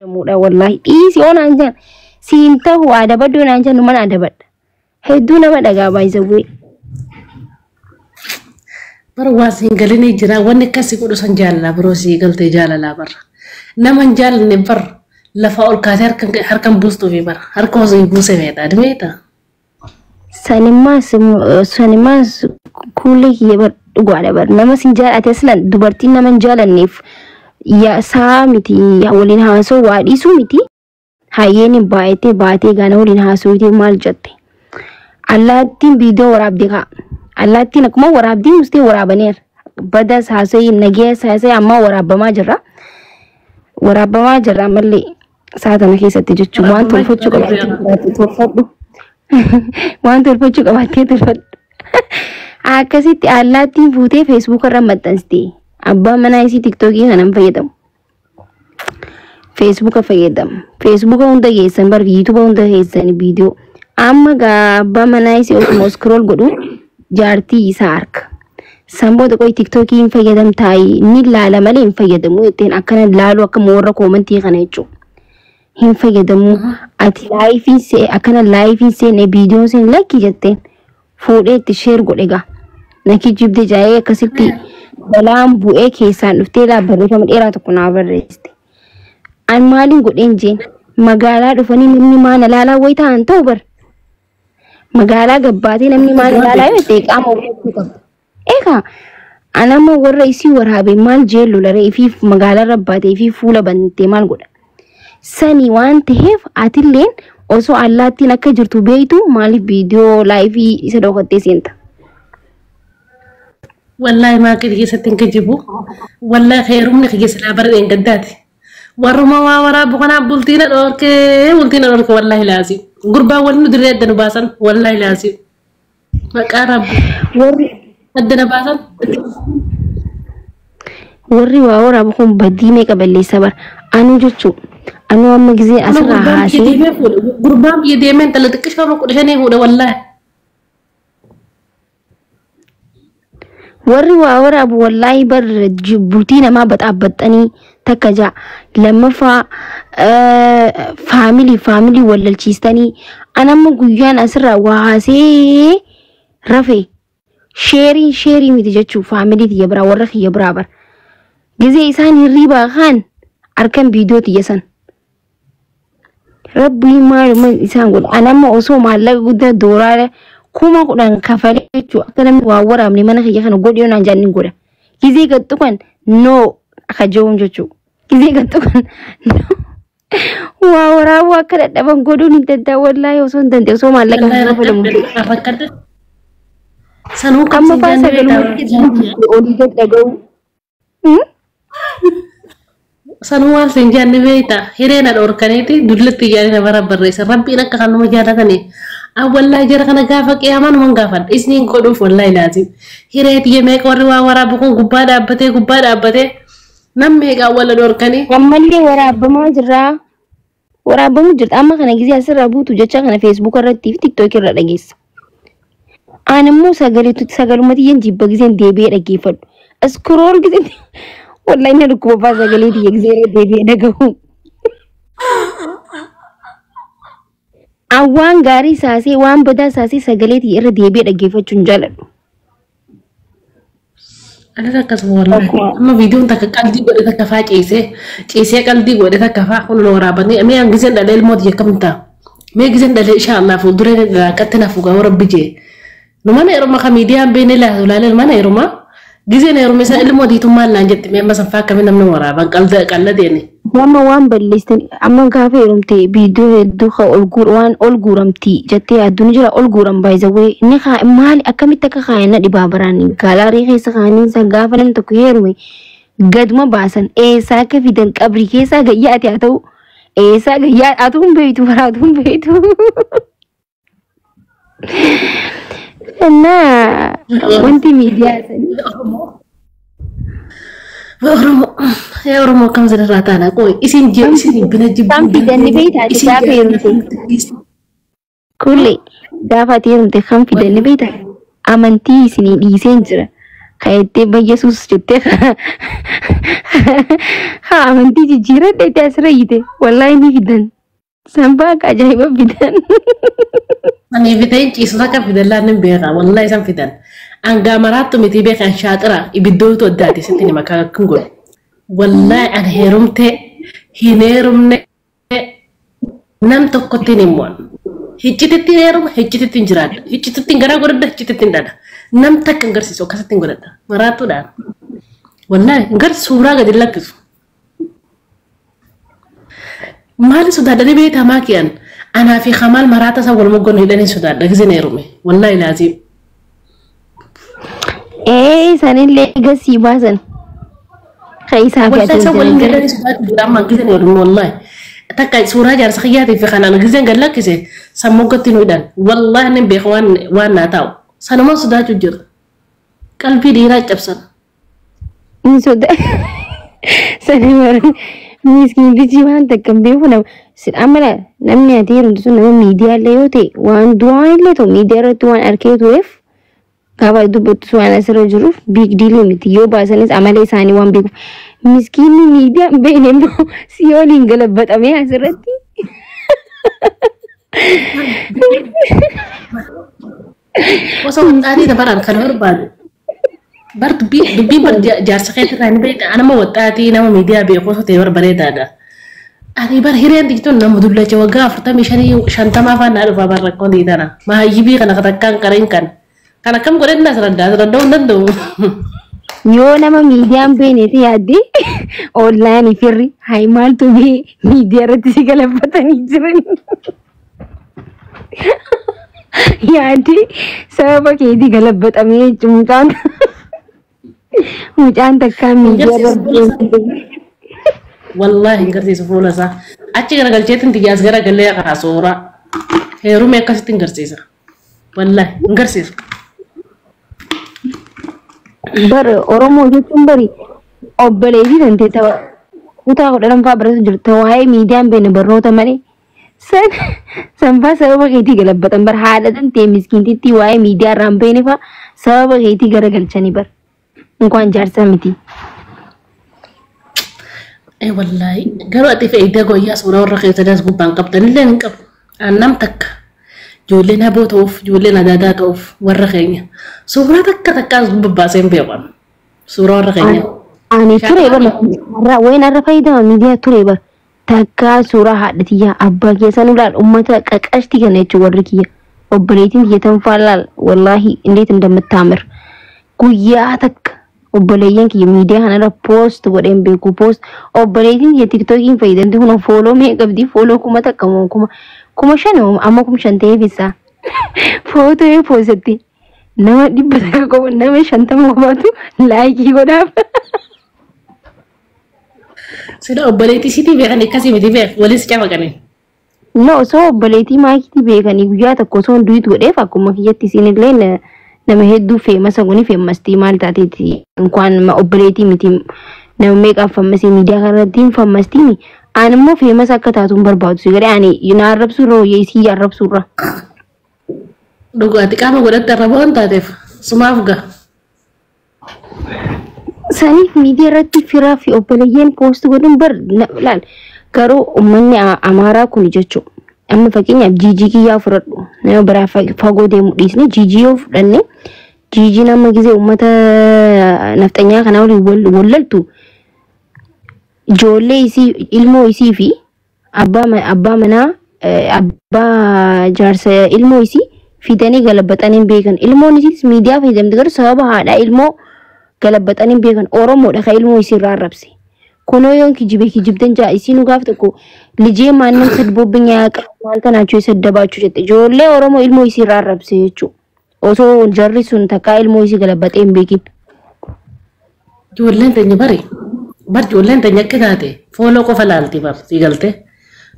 Muudha wallaahi dhiisi oo naan jedhan siin ta'u adabadhu naan jedhan mana adabadha. Hedduu nama dhagaa baay'isawwee. Bara waa siin galinii jira wanni akkasii godhu san jaalalaa biroo sii galtee jaalalaa barra. Nama hin jaalanne bar lafa ol kaatee harkan buustuufi bara harka osoo hin buuse meedha meeta. Sanimmaas sanimmaas kuulee kiyya bar dhugaadha bar nama sin jaalate aslan dubartiin nama hin jaalanneef yaa saa miti waliin haasoo waa dhiisuu miti. Hayyeen baay'atee baatee gaana waliin haasoo maal jette. Allaattiin viidiyoo waraabdee ka'a. Allaattiin akkuma waraabdii mustee waraabaneera. Badas haasa'ii nagees haasa'ii ammaa waraabamaa jirra. Waraabamaa jirra ammallee sa'a tana keessatti jechuun waan tolfachuu qabaattee tolfadhu. Waan tolfachuu qabaattee tolfadhu. Akkasitti allaattiin fuutee feesbuuka irra maxxansite. Abbaan manaa isii tiktookii kanan fayyadamu. Feesbuuka fayyadamu. Feesbuuka hunda geessan bar yuutuuba hunda geessan viidiyoo. Amma gaa abbaa manaa isii osuma scroll godhu jaartii isaa arka. San booda qoy tiktookii hin fayyadamtaayi ni laala malee hin fayyadamu jetteen akkana laalu akka warra koomantii kana jechuudha. Hin fayyadamu ati laayifiin see akkana laayifiin seene viidiyoon seen lakki jetteen fuudhee itti sheer godhe gaa. Na kijibde jaa'ee akkasitti balaan bu'ee keessaan dhuftee laa barreeffama dheeraa tokko naa barreessite. An maaliin godheen jeen magaalaa dhufanii namni maana laalaa wayi ta'an ta'u bar. Magaalaa gabbaatee namni maal ilaalaa yoo ta'e qaama hubachuu qaba. Egaa an amma warra isii waraabe maal jeellu laree ifii magaalaa irra baatee ifii fuula bantee maal godha. Sani waan ta'eef atilleen osoo allaattiin akka jirtu beektu maaliif viidiyoo laayifii isa dhokattee seenta. Wallaahi maakii keessatti hin kijibu. Wallaahi heerumni kiyya silaa bara dheengaddaati. Warruma waa waraabu kanaa bultiin dhorkee bultiin dhorke wallaahi laazim. Gurbaan waliin nu dirree adda nu baasan wallaahi laazim. Maqaa rabbi Warri adda na baasan. warri waa waraabu kun badii meeqa balleessa bara. Anuu jechuun anuu amma gizee asirraa Gurbaan biyya haasee deemee fuudhe gurbaan biyya deemee intala xiqqishoo 15 fuudhe wallaahi. Warri waa waraabu wallaahi bar bultii namaa baxaabbaxanii takka ja'a. Lammaffaa faamilii faamilii wallalchiistanii an amma guyyaan asirraa waa haasee rafe sheerii sheerii miti jechuu faamilii tiyya biraa warra kiyya biraa bara. Gizee isaan hirriibaa kaan harkan viidiyoo tiyya san. Rabbii maaluma isaan godha. An amma osoo maallaqa guddaa doolaara 10,000 kafalee jechuudha. Akka namni waa waraabne mana kiyya kana godhi yoo naan jedhan ni godha. Gizee gattu kan no akka jehuun jechuudha. Gizee gattu kan no. Waa waraabuu akka dadhaban godhuun hin danda'u wallaahi osoo hin danda'e osoo maallaqa Wallaahi kafalamu. rakkadde rakkadde. Sanuu Amma qabsiin faa jaanne sagaluma beektaa. olii gad dhaga'u. Sanuu waan siin jaanne beektaa hiree na dhorkaniiti dullatti ijaaree na bara barreessa rabbiin akka kan nama jaalatanii. An wallaahi jara kana gaafa qiyaamaa numan gaafadha isniin godhuuf wallaahi laazim. Hiree tiyya meeqa warri waa waraabu kun gubbaa dhaabbatee gubbaa dhaabbatee nam meeqa walla dhorkanii. Ammallee waraabamaa jirraa. Waraabamu jirta amma kana gizee asirraa buutu jecha kana feesbuuka irratti fi tiktookii irra dhageessa. Aan immoo sagaleetu sagaluma tiyyan jibba gizeen deebi'ee dhaggeeffadhu. Iskrool gizeen wallahi inni dhukkuba faa sagalee tiyya gizee irra deebi'ee dhagahu. An waan gaarii saasee waan badaa saasee sagalee tiyya irra deebi'ee dhaggeeffachuu hin jaaladhu. Anis akkasuma wallaahi. Amma viidiyoon takka qaldii godhe takka faa ciisee ciisee qaldii godhe takka faa kun nu waraabanii mee an gizeen dhalee ilmoo tiyya akkam ta'a. Mee gizeen dhalee insha Allah fuulduree rakkatti naaf dhugaa warra bijee. Nu mana heeruma ka miidiyaan beekne laatu laaleen mana heeruma gizeen heerume isa ilmoo tiitummaan naan jette mee amma sanfaa akkamiin namni waraaban qaldateeni. Amma waan balleessitan amma gaafa heerumte viidiyoo hedduu ka ol guur waan ol guuramti jettee yaaddu ni jira ol guuran baay'isawee ni kaa maali akkamitti akka kaayan na dhibaa baraan gaalaarii keessa kaanii isa gaafa namni tokko heerume gaduma baasan eessaa akka fidan qabrii keessaa gayyaate haa ta'u eessaa gayyaa atuu hin beektu baraatu hin beektu. Innaa wanti miidiyaa sanii. Oromoo yaa Oromoo akkam sirraa taana qoy isin isin bina jibbuu Kan fidan ni beektaa ati isin gaafa heerumte. Kulle gaafa ati heerumte kan fidan ni beektaa amantii isinii dhiiseen jira. Kayettee bayyesuus jettee haa amantii jijjiiradhe itti asirra yite wallaahi ni fidan. Sanbaa akka ajaa'iba fidan. Ani fiteen ciisu takka fidan laan hin beekaa wallahi isan fidan. Angaa maraattu miti beekan shaaxira ibiddootu addaati sitti nima kan godhu. Wallahi an heerumte hin heerumne nam tokkotti hin himuun. Hiccititti hin heeruma hiccititti hin jiraadha. Hiccititti hin garaa godhadha hiccititti hin dhadha. Nam takka hin garsiisu akkasitti hin godhadha. Maraattuudhaan. Wallahi gar suuraa gadi hin lakkisu. Maali sodaadhanii beektaa maaki'an? Anaa fi Kamaal maraata isa wal moggoon hidhanii sodaadha giseen heerume. Wallahi laazim. Ee sanillee gasii baasan. Kan isaa fi Wallahi isa waliin ati galanii sodaatu jira amma giseen heerume wallahi. Takka suuraa jaarsa kiyyaatii fi kanaan giseen gad lakkise san moggatti nu hidhan. Wallahi nin beeka waan naa taa'u. Sanuma sodaachuu jira. Qalbii dhiiraa cabsan. Ni soda. Sani bara miskiintichi waan takka hin beeku nama. Amma namni ati heerumtu sun nama miidiyaallee yoo ta'e waan du'aan illee ta'u miidiyaa irratti waan arkee tureef gaafa dubbattus waan asirra jiruuf big deal miti yoo baasanis amala isaanii waan beekuuf. Miskiinni miidiyaa hin beekne immoo si waliin galabbatamee asirratti. Osoo waxxaatii dabaraan kan barbaadu. Bar dubbiin bar jaarsa keetti irraa ni beekta. Anama waxxaatii nama miidiyaa beeku osoo ta'e bar bareedaadha. Ani bar hireen digtoon nama dullacha waggaa 45 50 afaan naa dhufaa bar rakkoon tana. Mahayyibii kana takkaan qareen kan. Kan akkam godhan na asirraddaa asirradda'uu hin danda'u. Yoo nama miidiyaan beekneeti yaadde onlaayinii firri hayi maaltu bee miidiyaa irratti si galabbatanii jiran. Yaadde sababa keetii galabbatamee jechuun mucaan takkaa miidiyaa irratti. Wallaahi hin garsiisu fuula isaa. Achi garagalcheetiin xiyyaas garagalee kaa suuraa. Heerume akkasitti hin garsiisa. Wallaahi hin garsiisu. Bar Oromoo jechuun bari obboleettii tantee ta'u kutaa 12ffaa baratu jirta waa'ee miidiyaan beekne barnoota malee. San sanfaa sababa keetii galabbatan bar haadha tantee miskiintittii waa'ee miidiyaa irraa hin beekne faa sababa keetii garagalchanii bar. Inkwaan jaarsa miti. Ee wallaahi garuu ati fe'idee guyyaa suuraa warra keessa das gubbaan qabdan illee hin qabu. Annam takka ijoolleen haboo ta'uuf ijoolleen adaadaa ta'uuf warra keenya suuraa takka takkaas gubbaasee hin beekan suuraa warra keenya. Ani ture bar har'a wayin har'a fayyadama miidiyaa ture bar takkaa suuraa haadha tiyyaa abbaa keessan ulaal uummata qaqashtii kana jechuun warri kiyya obboleettiin kiyya tanfaa laal wallaahi indeet እንደምታምር guyyaa takka obboleeyyan kiyya miidiyaa kanarra poost godheen beeku poost obboleettiin kiyya tiktookiin fayyadamti kun fooloo meeqa qabdi fooloo 1000 moo 5000 moo amma 5000 ta'eef isaa footoo yoo poosatti nama 100 qofa nama 50 qofaatu laayikii godhaaf. Sila obboleettii sitii beekan akkasii miti beek walis cafaqanii. No osoo obboleettii maakiitii beekanii guyyaa tokko osoo duit godheef akkuma kiyyatti isinillee nama hedduu feemasa kuni feemastii maal taateeti inkwaan obboleettii miti nama meeqaan fammasii miidiyaa kanarratti hin fammastii ani immoo feemasa akka taatu hin barbaadu si godhe ani na arrabsuurra hooyyee isii arrabsuurra. Dhugaati qaama godhatte arraba waan taateef sumaaf ga'a. Saniif miidiyaa irratti firaa fi obboleeyyan poost godhuun bar laal garuu uummanni Amaaraa kun jechuudha. Amma fakkeenyaaf jiijii kiyyaa fudhadhu nama biraa fagoo deemu dhiisne jiijii yoo fudhanne jiijiin amma gisee uummata nafxanyaa kana waliin wallaltu ijoollee isii ilmoo isii fi abbaa manaa abbaa jaarsa ilmoo isii fidanii galabbaxanii beekan ilmoon isiis miidiyaa fayyadamte garuu sababa haadhaa ilmoo galabbaxanii beekan Oromoodha kan ilmoo isii irraa arrabse. Kunoo yoon kijibe kijibdan jaa isiin gaaf tokko lijee maannam sadboobbinya yaaqaa maal tanaachuu saddabaachuu jette ijoollee Oromoo ilmoo isii irraa arrabse jechuudha. Osoo jarri sun takkaa ilmoo isii galabbaxee hin beekin. Ijoolleen teenya bari bar ijoolleen teenya akka taate fooloo qofa laalti bar si galte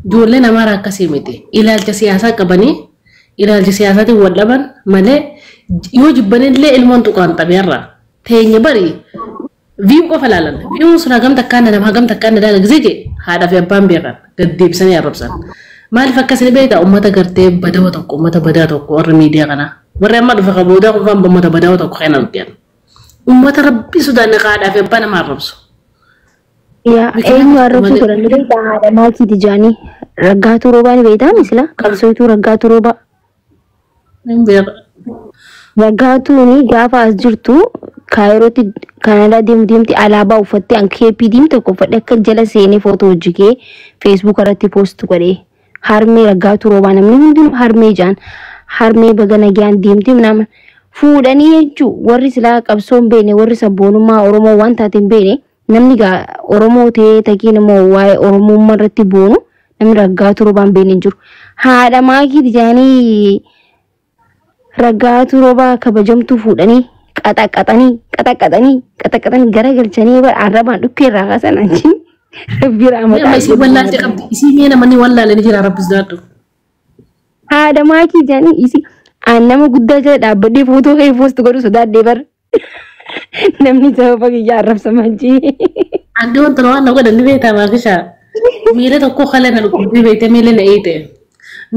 ijoolleen Amaaraa akkasii miti ilaalcha siyaasaa qabanii ilaalcha siyaasaatiin wal dhaban malee yoo jibbanillee ilmoon tuqaan xabeerra teenya bari viim qofa laalan viimuun sun hagam takkaan nama hagam takkaan na daala gisee jee haadha fi abbaan beekan gad deebisanii arrabsan maaliif akkasii beektaa uummata gartee badawa tokko uummata badaa tokko warra miidiyaa kanaa warri amma dhufe qaboodaa qofaan uummata badawa tokko kan argan. Uummata rabbii sodaanne qaadhaa fi abbaa nama arrabsu. Yaa eenyu arrabsu turan ni beektaa haadha maakiiti jaanii raggaatuu roobaa ni beektaa misila qabsootuu raggaatuu roobaa. Raggaatuun gaafa as jirtu kaayirootti Kaanadaa deemu deemti alaabaa uffattee an keeppii diimtuu tokko uffadhe akka jala seenee footoo hojjikee feesbuuk irratti poost godhee harmee raggaatuu roobaa namni hundinuu harmee jaan harmee baga nagaan deemti nama fuudhanii jechuu warri silaa qabsoo hin beekne warri sabboonummaa Oromoo waan taate hin beekne namni gaa Oromoo ta'ee takiin immoo waa'ee Oromummaa irratti boonu namni raggaatuu roobaa hin beekne hin jiru. Haadha maakiiti jaanii raggaatuu roobaa kabajamtuu fuudhanii qaxaqaxanii qaxaqaxanii qaxaqaxanii garagalchanii bara arrabaan dhukkee irraa kaasan achi rabbi Amma isii wallaalte qabdi. Isii mee namni wallaale ni jira rabbi sodaadhu. Haadha maakii jedhanii isii aan nama guddaa jala dhaabbadhee footoo ka'ee poost godhu sodaadhee bara namni sababa kiyya arrabsama jee. Andi wanta waan na godhan ni beektaa maakisha. Miila tokko kalee na dhukkubbii beektee miila na eete.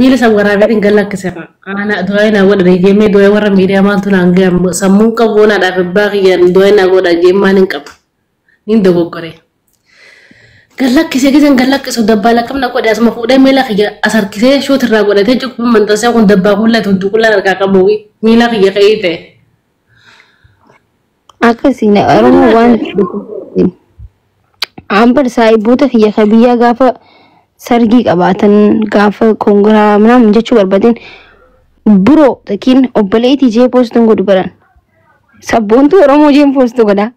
Miila san waraabee hin galakkise. Ana du'aa na godhan jeemee du'aa warra miidiyaa maaltu naan gahamu sammuu qabu na dhaaf abbaa kiyyaan du'aa na godhan jeemaan hin qabu. Nin dogoggore. Galakkise gisan galakkisu dabbaa lakkam na godhe asuma fuudhee miila kiyya as harkisee shoot irraa godhatee cukkuun manxansee kun dabbaa kullaa tuntu kullaan harkaa qabu miila kiyya ka'ee ta'e. Akkasii na Oromoo waan ambar saahiboota kiyya ka biyyaa gaafa sargii qabaatan gaafa kongiraa minaamin jechuu barbaadeen biroo takiin obboleettii jee poostuun godhu baran sabboontuu Oromoo jeen poostu godha.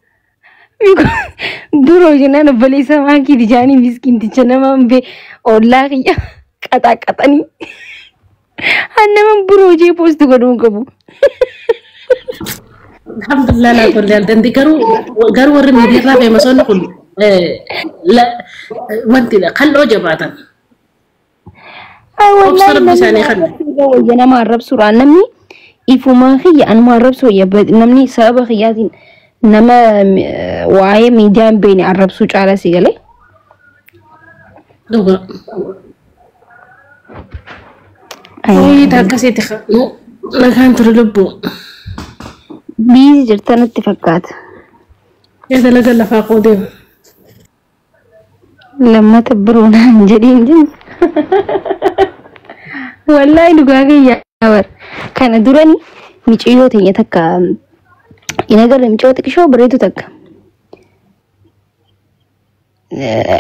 Biroo jennaan obboleessa maakii dijaanii miskiinticha nama hin bee ollaa kiyya qaxaqaxanii nama biroo jee poostu godhuu hin qabu. Alhamdulillah laa tollee aldanti garuu garuu warri miidiyaa feemasoonni kun wanti qal'oo jabaatan. Obsa rabbi isaanii kenna. Wayya nama arrabsuudhaan namni ifumaa kiyya anuma arrabsu wayya namni sababa kiyyaatiin nama waa'ee miidiyaa hin beekne arrabsuu caala si galee. Dhugaa. Wayii akkasitti nagaan ture lubbuu. Biizi jirta natti fakkaata. Ee dalaga lafaa qoodee. Lammata biroo naan jedheen jiru. Wallaahi dhugaa kiyya bar. Kana durani miciyyoo teenya takka hin agarre micayyoo xiqqishoo bareedu takka.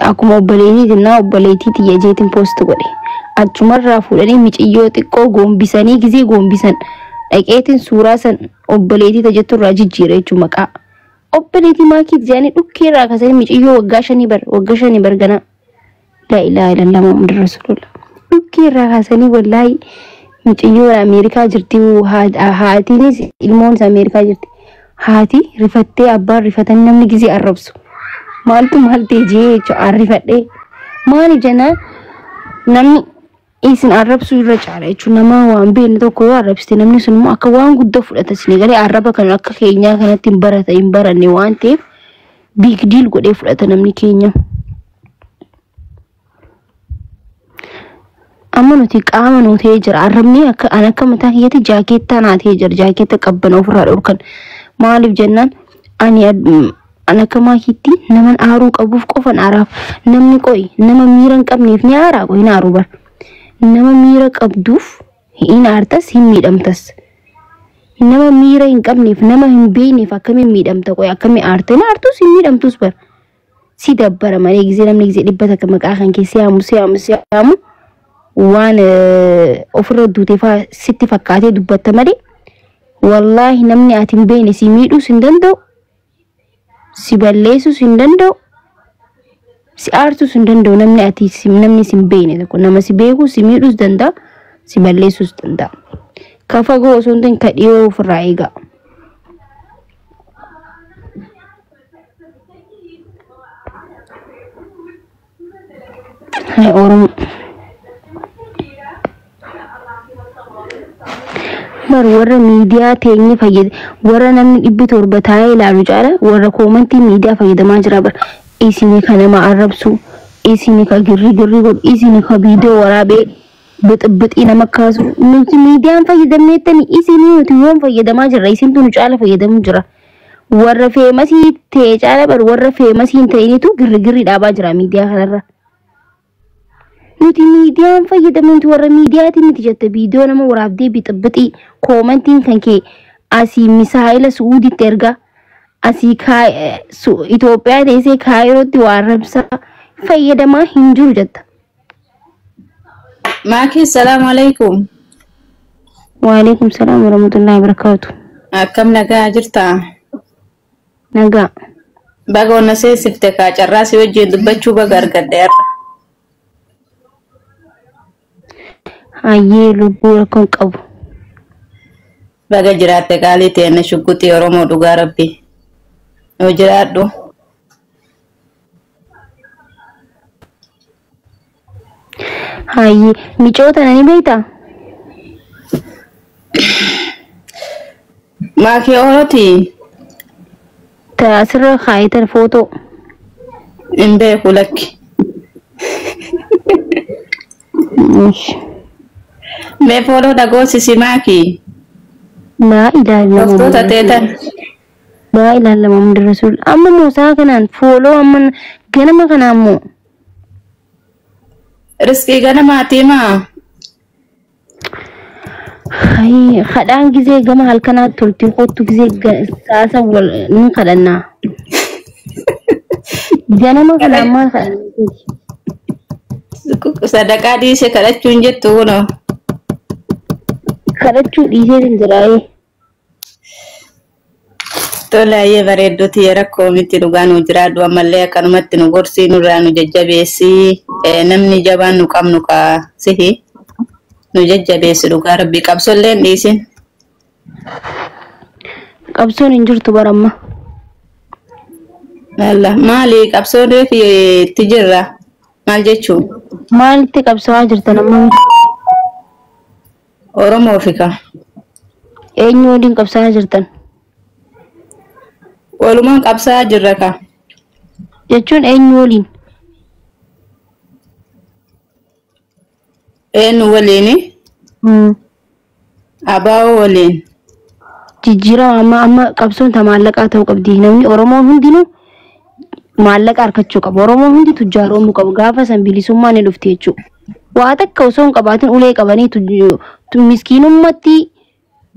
Akkuma obboleettii jennaa obboleettii tiyya jeetiin poost godhe. Achumarraa fuudhanii miciyyoo xiqqoo gombisanii gizee gombisan dhaqeetiin suuraa san obboleettii tajetturraa jijjiire jechuun maqaa. Obboleettii maakiit jedhanii dhukkeerraa kaasanii miciyyoo waggaa shanii bar ganaa. Laa ilaaha illallah Muhammad Rasulullah. Dhukkeerraa kaasanii wallaahi miciyyoo Ameerikaa jirti haatiinis ilmoon Ameerikaa jirti. Haati rifattee abbaan rifatanii namni gizee arrabsu. Maaltu maal ta'e jee jechuudha arrifadhee. Maali jennaan namni isin arrabsuu irra caala jechuudha nama waan beekne tokko yoo arrabsite namni sun immoo akka waan guddaa fudhata isin galee arraba kan akka keenyaa kanatti hin barata hin baranne waan ta'eef big deal godhee fudhata namni keenya. Amma nuti qaama nuu ta'ee jira arrabni akka an akka mataa kiyyatti jaakeettaa naa ta'ee jira jaakeetta qabbana ofirraa dhorkan maaliif jennaan ani an akka maakiitti naman aaruu qabuuf qofan aaraaf namni qo'i nama miira hin qabneef ni aaraa qo'i hin aaruu bara. Nama miira qabduuf hin aartas hin miidhamtas. Nama miira hin qabneef nama hin beekneef akkamiin miidhamta qo'i akkamiin aarta hin aartus hin miidhamtus bara. Si dabbara malee gizee namni gizee dhibba takka maqaa kan keessi yaamu si yaamu si yaamu waan ofirra duute fa'aa sitti fakkaatee dubbatta malee wallaahi namni ati hin beekne si miidhuus hin danda'u si balleessuus hin danda'u si aarsuus hin danda'u namni ati namni si hin beekne tokko nama si beeku si miidhuus danda'a si balleessuus danda'a. Ka fagoo osoo hin ta'in ka dhiyoo ofirraa eegaa. Hai Oromoo. Bar warra miidiyaa teenye fayyada warra namni 700 taa'ee ilaalu caala warra koomantii miidiyaa fayyadamaa jira bar isin ka nama arrabsu isin ka girri girri godhu isin ka viidiyoo waraabee bixibixii nama kaasu nuti miidiyaan fayyadamneettani isin nuti yoom fayyadamaa jirra isintu nu caala fayyadamuu jira Warra feemasii ta'e caala bar warra feemasii hin ta'initu girrigirri dhaabaa jira miidiyaa kanarra. Nuti miidiyaan fayyadamnu nuti warra miidiyaati miti jette viidiyoo nama waraabdee bixibixii koomantiin kan kee asii misaa'ila Su'uuditti erga asii Itoophiyaa teessee Kaayirootti waan rabsaa fayyadamaa hin jiru jetta. Maaki, salaamu alaikum. Waalaikum salaam warahmatullahi wabarakatuh. Akkam nagaa jirtaa? Nagaa. Baga onna seensifte kaa carraa si wajjin dubbachuu baga argadhe har'a. Hayyee lubbuu rakkoon qabu. Baga jiraatte qaalii teenna shugguxii Oromoo dhugaa rabbi. Nuu jiraadhu. Hayyee micoota nani beektaa? Maakii Orotii Ta asirra kaayitan footoo. Hin beeku lakki. Mee fooloo dhagoosisi maakii. Laa ilaaha illallah. Dhoftoota teetan. Laa ilaaha illallah Muhammad Rasuul. Amma moosaa kanaan fooloo amma ganama kanaan moo Riskii ganamaatii maa? Hayi kadhaan gizee gama halkanaa tolti kottu gizee saasa wal ni kadhannaa. Ganama kanaan maal kadhannaa? Sadaqaa dhiise kadhachuun jettu kunoo. Kadhachuu dhiisee hin jiraayee. Tole ayyee bareedduuti rakkoo miti dhugaa nu jiraadhu ammallee akkanumatti nu gorsii nurraa nu jajjabeessii namni jabaan nu qabnu kaa sihi nu jajjabeessi dhugaa rabbii qabsollee hin dhiisin. Qabsoon hin jirtu baramma. Lalla maali qabsoon reefi itti jirra maal jechuun? Maalitti qabsaa'aa jirtan amma? Oromoo fi ka. Eenyu waliin qabsaa'aa jirtan? Walumaan qabsaa'aa jirra ka. Jechuun eenyu waliin? Eenyu waliini? Abaa'oo waliin. Jijjiirama amma amma qabsoon ta maallaqaa ta'uu qabdi. Namni Oromoon hundinuu maallaqa harkachuu qaba. Oromoon hundi tujjaaroomuu qaba. Gaafa san bilisummaan ni dhufti jechuudha. Waa takka osoo hin qabaatin ulee qabanii miskiinummatti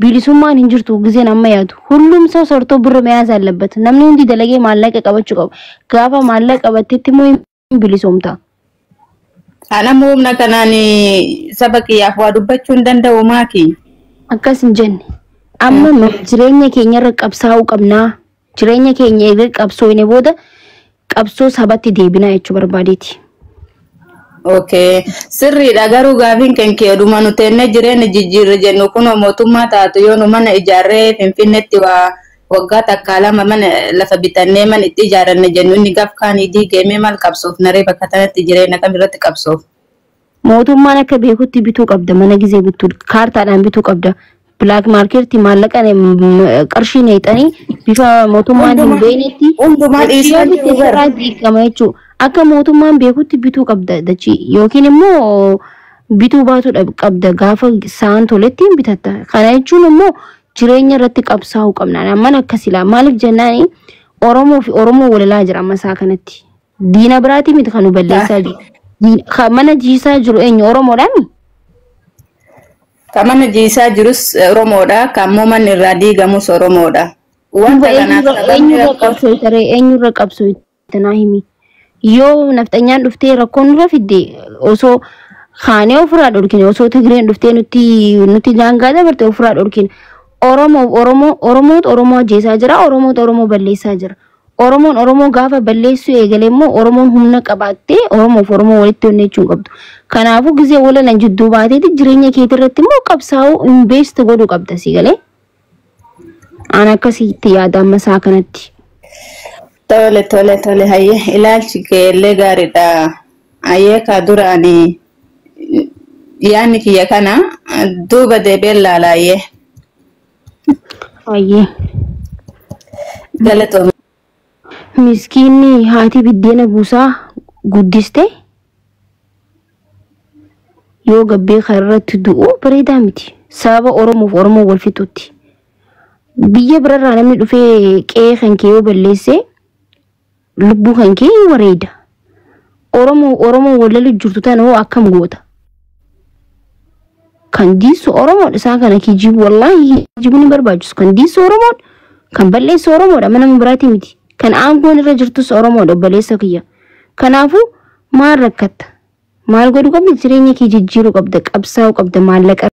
bilisummaan hin jirtu giseen amma yaadu. Hullum ሰው ሰርቶ ብር መያዝ አለበት። Namni hundi dalagee maallaqa qabachuu qaba. Gaafa maallaqa qabattetti immoo hin bilisoomta. Ana humna kanaan saba kiyyaaf waa dubbachuu hin danda'u maaki. Akkas hin jenne. Amma jireenya keenyarra qabsaa'uu qabnaa. Jireenya keenya erga qabsoofne booda qabsoo sabatti deebinaa jechuu barbaadeeti. Okay. Sirriidha garuu gaafiin kan kee dhuma nu teennee jireenya jijjiirre jennu kunoo mootummaa taatu yoo nu mana ijaarree Finfinneetti waa waggaa takkaa lama mana lafa bitannee mana itti ijaaranne jennu inni gaaf kaanii diigamee maal qabsoof naree bakka tanatti jireenya kam irratti qabsoof. Mootummaan akka beekutti bituu qabda mana gizee bittuu kaartaadhaan bituu qabda. Black market maallaqa qarshii neexanii bifa mootummaan hin beeknetti Hundumaa dhiisaa jiru bara. irraa diigama jechuudha. Akka mootummaan beekutti bituu qabda dachii yookiin immoo bituu baatuu qabda gaafa sa'aan toletti hin bitatta. Kana jechuun immoo jireenya irratti qabsaa'uu qabna. Amman akkas ilaa maaliif jennaan Oromoo fi Oromoo walalaa jira amma isaa kanatti. Diina biraatii miti kan nu balleessaa jiru. Mana jiisaa jiru eenyu Oromoodhaami? Kan mana jiisaa jirus Oromoodha. Kan immoo manni irraa diigamus Oromoodha. Wanta kanaaf sababni Eenyurra rakkoo qabsoo taree eenyurra qabsoo tanaa himi. Yoo nafxanyaan dhuftee rakkoon nurra fidde osoo kaanee ofirraa dhorkine osoo Tigreen dhuftee nuti daangaa dabarte ofirraa dhorkine. Oromoo Oromoo Oromootu Oromoo ajjeesaa jira Oromootu Oromoo balleessaa jira. Oromoon Oromoo gaafa balleessuu eegale immoo Oromoon humna qabaattee Oromoof Oromoo walitti hojjechuu hin qabdu. Kanaafuu gizee walalan jidduu baateeti jireenya keetii irratti immoo qabsaa'uu invest godhuu qabda si galee. Aan akkasitti yaada amma isaa kanatti. Tole tole tole hayyee ilaalchi kee illee gaariidha. Hayyee kaa dura ani yaadni kiyya kana duuba deebi'een laala hayyee. Hayyee. Galatoomii. Miskiinni haati biddeena buusaa guddiste yoo gabbee irratti du'u bareedaa miti. Sababa Oromoof Oromoo wal fixutti. Biyya birarraa namni dhufee qe'ee kan kee yoo balleesse lubbuu kan kee wareeda. Oromoo Oromoo walalu jirtu tana hoo akkam goota? Kan diisu Oromoodha isaan kana kijibu, wallaahi kijibu ni barbaachisu. Kan diisu Oromoodha, kan balleessu Oromoodha, mana biraati miti. Kan aangoon irra jirtus Oromoodha, obboleessa kiyya. Kanaafuu maal rakkatta? Maal godhuu qabda? Jireenya kee jijjiiruu qabda, qabsaa'uu qabda, maallaqa